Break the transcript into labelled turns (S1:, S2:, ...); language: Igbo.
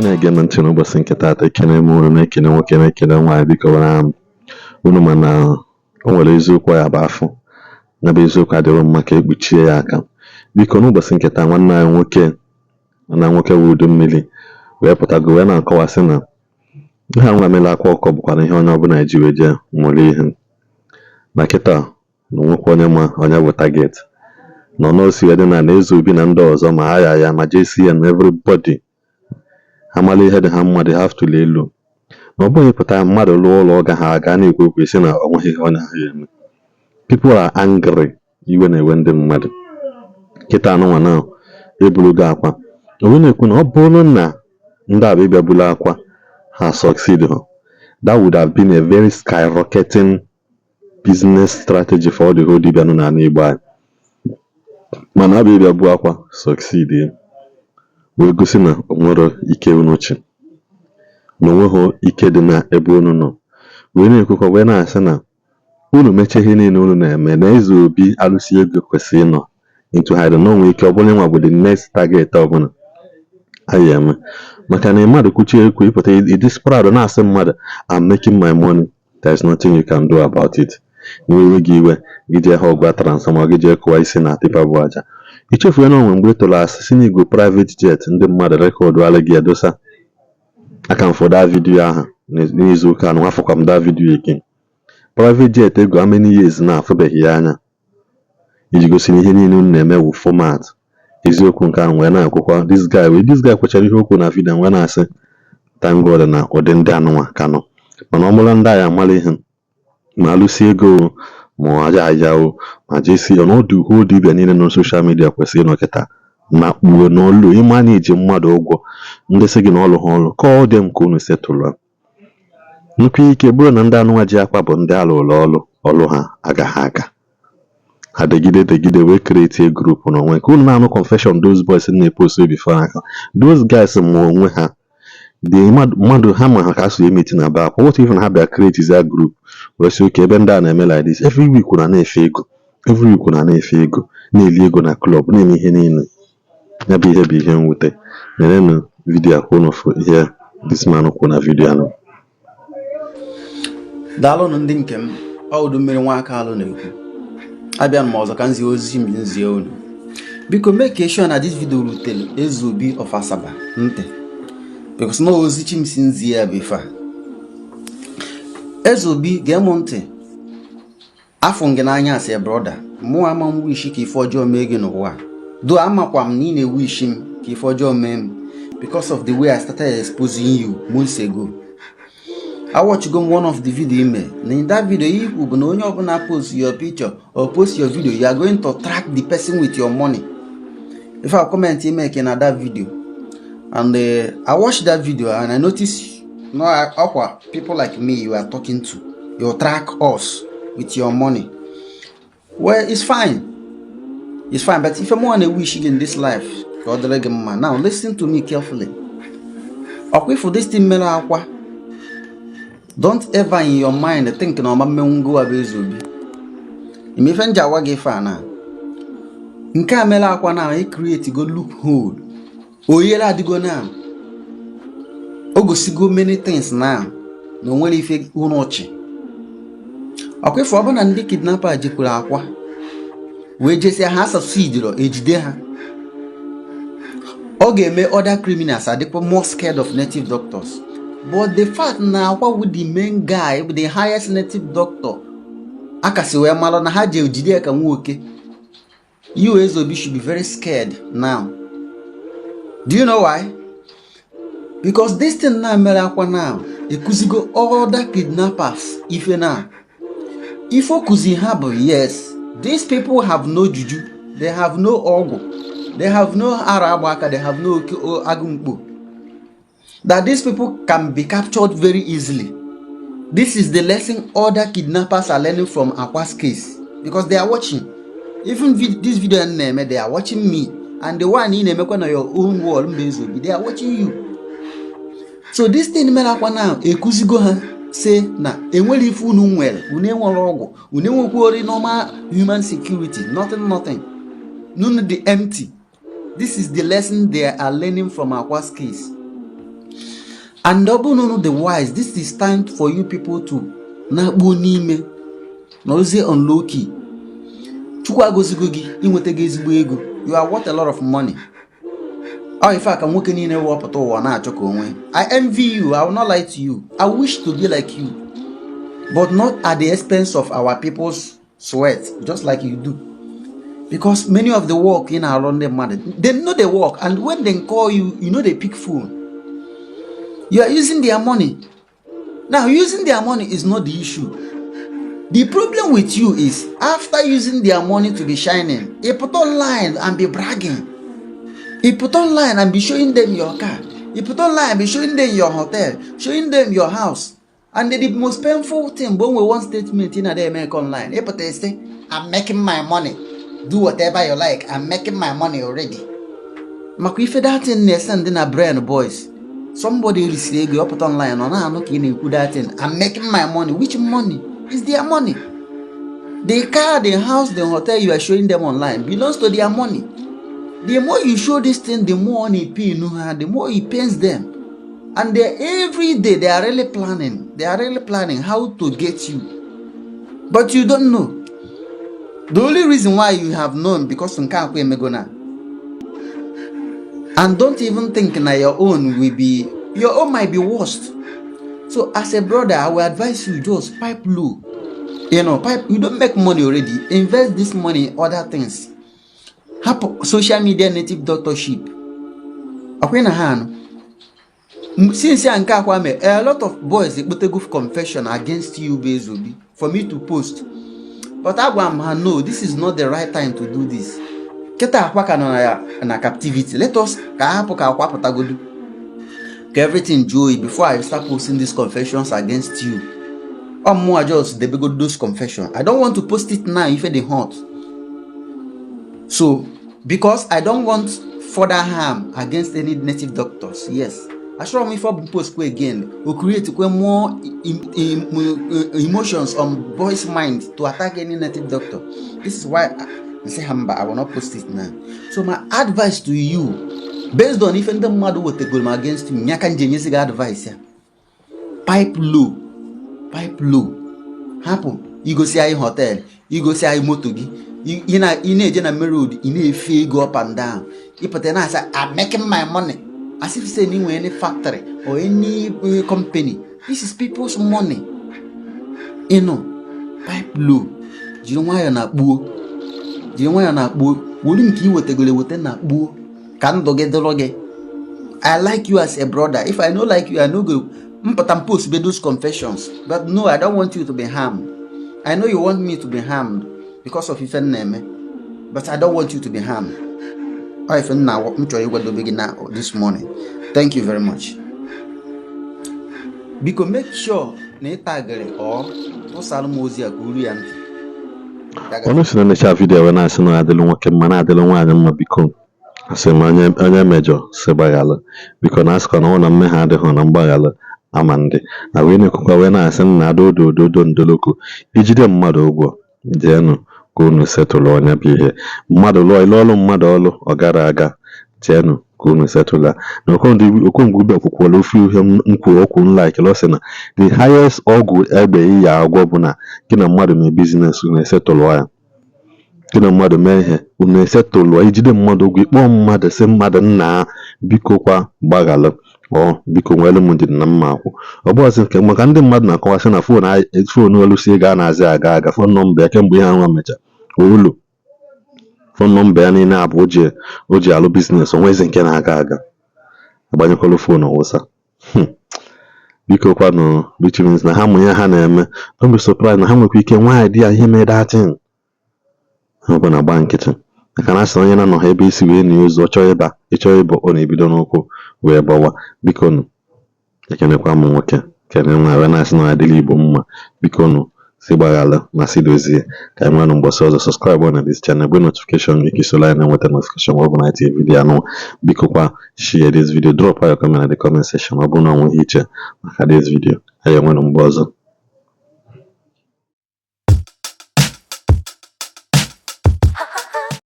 S1: Na-ege m ntị n'ụbọchị nke taata, ekene m unu, na-ekene nwoke, na-ekene nwaanyị. Biko, gwara m unu, mana o nwere eziokwu ya bụ afọ ya bụ eziokwu adịrọ mma ka ekpuchie ya aka. Biko, n'ụbọchị nke taa, nwanne anyị nwoke na nwoke wụ udu mmiri wee pụtago wee na-akọwasị na ihe a nwa mere Akwa Ọkụkọ bụkwara ihe onye ọbụla ji wee jee mụrụ ihe na kịta na onwekwa onye ma onye bụ target nọ n'osi wee dị na na Eze Obi na ndị ọzọ ma aya ya ma JCN, everybody amala ihe dị ha mma. They have to lay low na ọ bụghị pụta mmadụ lụọ ụlọ ọ gaghị aga na-ekwu okwu sị na ọ nweghị ihe onye ahụ ya eme. People are angry, iwe na-ewe ndị mmadụ kịta anụnwa na eburugo Akwa. O wee na-ekwu na ọ bụrụ na ndị a bụ ịbịa buru Akwa ha succeed ha, that would have been a very skyrocketing business strategy for all the whole dibịa nọ n'ala Igbo anyị. Mana abụ ịbịa bu Akwa succeed ya wee gosi na o nwero ike unu chi na onweghị ike dị na ebe unu nọ, wee na-ekwukwa wee na-asị na unu mechie ihe niile unu na-eme na Eze Obi alụsị ego kwesịrị ịnọ into hiding, na o nwere ike ọ bụrụ nwa bụ the next target ọbụla anyị eme, maka na mmadụ kwuchie ekwu ịpụta ịdị proud na-asị mmadụ, "I'm making my money, there is nothing you can do about it." N'iwe gị iwe gị jee ha ọgwa transformer gị jee kụwa isi na tipa bụ aja. Ichefuo na onwe mgbe ị tụrụ asị si n'igwe private jet ndị mmadụ record alụ gị edosa aka m for that video ahụ n'izu ụka anụ afọkwa m that video again. Private jet ego, how many years na-afụbeghị ya anya iji gosi na ihe niile unu na-eme wụ format. Eziokwu nke ahụ wee na-akwụkwa this guy wee this guy kwechara ihe okwu na video wee na-asị, thank God na ụdị ndị anụnwa ka nọ, mana ọ bụrụ ndị agha amala ihe ma alụsi ego o, ma aja aja o, ma jesi ọnọdụ whole dibịa niile nọ social media kwesịrị ịnọ kịta na kpuo n'ọlụ ịma na iji mmadụ ụgwọ, ndị sị gị na ọlụ ha ọlụ, call them ka unu setụlụ nnukwu ike. Bụrụ na ndị anụnwa ji akwa bụ ndị alụrụ ọlụ, ọlụ ha agaghị aga ha degide degide wee create a group n'onwe nke unu na-anụ confession. Those boys na-epost before aka, those guys ma onwe ha the mmadụ ha ma ha ka so emeti na be Akwa. What even ha bịa create their group wee sị okay, ebe ndị a na-eme like this every week na na-efe ego, every week na na-efe ego, na-eli ego na club, na-eme ihe niile ya bụ ihe mwute. Nerenụ video a ka unu fụ ihe this man kwuru na video anụ.
S2: Daalụnụ ndị nke m. Ọ udu mmiri nwa aka alụ na-ekwu. Abịa m ọzọ ka m zie ozi m nzie unu. Biko, make sure na this video rutere Eze Obi of Asaba ntị, because na ozi chi m si nzie ya bụ ife a. Eze Obi, gee m ntị. Afọ m gị n'anya as a brother. Mụ ama m wish ka ife ọjọọ mee gị n'ụwa a. Do amakwa m na ị na-ewish m ka ife ọjọọ mee m because of the way I started exposing you months ago. Awatchigo m one of the video ime na in that video ikwu bụ na onye ọbụla post your picture or post your video, you are going to track the person with your money. If I comment ime na that video and I watched that video and I notice no ọkwa people like me you are talking to, you track us with your money. Well, it's fine, it's fine, but if I want wish you in this life ka ọ dịrị gị mma. Now listen to me carefully. Ọkwa ifu this thing mere Akwa, don't ever in your mind think na ọma mmenwu ngụwa bụ Eze Obi. Ime ife nji agwa gị ife a na nke a mere Akwa na e create go loophole, oyere adịgo na o gosigo many things now na o nwere ife unu ọchị. Ọkwa ife ọbụna ndị kidnapper jekwuru Akwa wee jesia ha succeedro ejide ha, ọ ga-eme other criminals adịkwa more scared of native doctors. But the fact na Akwa with the main guy, with the highest native doctor akasi wee mara na ha ji ejide ya ka nwoke, you Eze Obi should be very scared now. Do you know why? Because this thing na mere Akwa now ekuzigo other kidnappers ife na ife o kuzi ha bụ yes, these people have no juju, they have no ọgwụ, they have no ara agba aka, they have no agụmkpo, that these people can be captured very easily. This is the lesson other kidnappers are learning from Akwa's case, because they are watching. Even this video m na-eme, they are watching me, and the one ị na-emekwa na your own wall mba Eze Obi, they are watching you. So this thing mere Akwa now ekuzigo ha say na enwere ife unu nwere, unu enwere ọgwụ, unu enwekwori normal human security, nothing, nothing, nunu dị empty. This is the lesson they are learning from Akwa's case. And ọ bụrụ na unu dị wise, this is time for you people to na-akpuo n'ime nọrọzie on low key. Chukwu agọzigo gị, inweta gị ezigbo ego. You are worth a lot of money. Ọ ife a ka nwoke niile wepụta ụwa na-achọ ka onwe. I envy you, I will not lie to you. I wish to be like you, but not at the expense of our people's sweat, just like you do, because many of the work ị na-arụ, ndị mmadụ they know the work, and when they call you, you know they pick phone. You are using their money. Now, using their money is not the issue. The problem with you is, after using their money to be shining, you put online and be bragging. You put online and be showing them your car. You put online and be showing them your hotel, showing them your house. And the most painful thing bụ onwe one statement ị na-eme make online. Ị pụta say, "I'm making my money. Do whatever you like. I'm making my money already." Maka ife that thing na-esend na brain boys. Somebody risiri ego, ọ pụta online, ọ na-anụ ka ị na-ekwu that thing. "I'm making my money." Which money? Is their money. The car, the house, the hotel you are showing them online belongs to their money. The more you show this thing, the more it pain ha, the more it pains them. And they every day they are really planning. They are really planning how to get you. But you don't know. The only reason why you have known, because nke akwa emego na. And don't even think na your own will be, your own might be worst. So as a brother, I will advise you, just pipe low. Pipe, you don't make money already. Invest this money in other things. Hapụ social media native doctorship. Ọkwa na ha anụ. Since ya nke akwa mee, a lot of boys ekpotego confession against you bụ Ezeobi for me to post. But agwa m ha, no, this is not the right time to do this. Kịta akwa ka nọ na ya na captivity. Let us ka hapụ ka akwa pụtagodu. Ka everything jụọ oyi before I start posting these confessions against you. Ọ mụnwa just debego those confession. I don't want to post it now ife dey hot. So, because I don't want further harm against any native doctors. Yes. Achọrọ m ife ọ bụ post kwe again o create kwe more emotions on boys' mind to attack any native doctor. This is why I say ha mba, I will not post it now. So my advice to you, based on ife ndị mmadụ wetegoro m against you, nya ka m ji enyezi gị advice ya. Pipe low, pipe low. Hapụ igosi anyị hotel, igosi anyị moto gị. Ị na-eje na main road, ị na-efe ego up and down. Ịpụta na-asị, "I'm making my money," as if say na ị nwere any factory or any company. This is people's money. Ịnụ pipe low, jiri nwayọọ na kpuo, jiri nwayọọ na kpuo, were nke ị wetegoro eweta na kpuo ka ndụ gị dịrị gị. I like you as a brother. If I no like you, I no go mpụta m post be those confessions. But no, I don't want you to be harmed. I know you want me to be harmed because of ife m na-eme, but I don't want you to be harmed. Ọ ife m na m chọrọ ịgwadobe gị na this morning. Thank you very much. Biko make sure na ị tagịrị ọ tụsara m ozi a ka uru ya ntị. Ya
S1: Ọnụ si na necha video wee na-asị na adịlụ nwoke mma, na-adịlụ nwaanyị mma. Biko, asị m onye mejọ si gbaghalụ. Biko, na asịkwa na ọ na mmehie adịghị na mgbaghalụ ama ndị na wee na-ekwukwa wee na-asị na adodododo ndoloko ijide mmadụ ụgwọ, jeenụ ka unu setụlụ onye bụ ihe mmadụ lụọ ịlụ ọlụ mmadụ ọlụ ọ gara aga, jeenụ ka unu setụlụ ya. Na Okongwu Dibia kwukwara ofu ihe m kwuru okwu m like. Ọ sị na the highest ọgwụ egbe iyi agwọ bụ na gị na mmadụ mee business, unu esetụlụ ya. Gị na mmadụ mee ihe, unu esetụlụ. Ijide mmadụ ụgwọ, ịkpọọ mmadụ, sị mmadụ, nna, biko kwa gbaghalụ, ọ biko nwere m ndidi na mma akwụ. Ọ bụghịzị nke maka ndị mmadụ na-akọwasị na phone olusi ego a na-azị aga aga phone number ya kemgbe ihe ahụ mecha olu phone number ya niile abụ o ji alụ business, onwezi nke na-aga aga, agbanyekwala phone wụsa. Biko kwanụ, which means na ha mụ ihe ha na-eme. Don't be surprised na ha nwekwa ike nwee idea ihe mere datin ha bụ na gba nkịtị, maka na asị onye na-anọghị ebe isi wee nie ozu, ọ chọọ ịba ịchọọ ịbụ, ọ na-ebido n'ụkwụ wee gbawa. Biko nụ, ekenekwa m nwoke, kene nwaanyị, wee na-asị na ọ adịla Igbo mma. Biko nụ, si gbaghalụ ma si dozie ka anyị nwee mgbọsị ọzọ. Subscribe na this channel, gbe notification gị ka isoro anyị na-enweta notification ma ọ bụ na anyị video anụ. Biko kwa, share this video, drop your comment na the comment section ọ bụrụ na ọ nweghị iche maka this video. Anyị enwere mgbe ọzọ.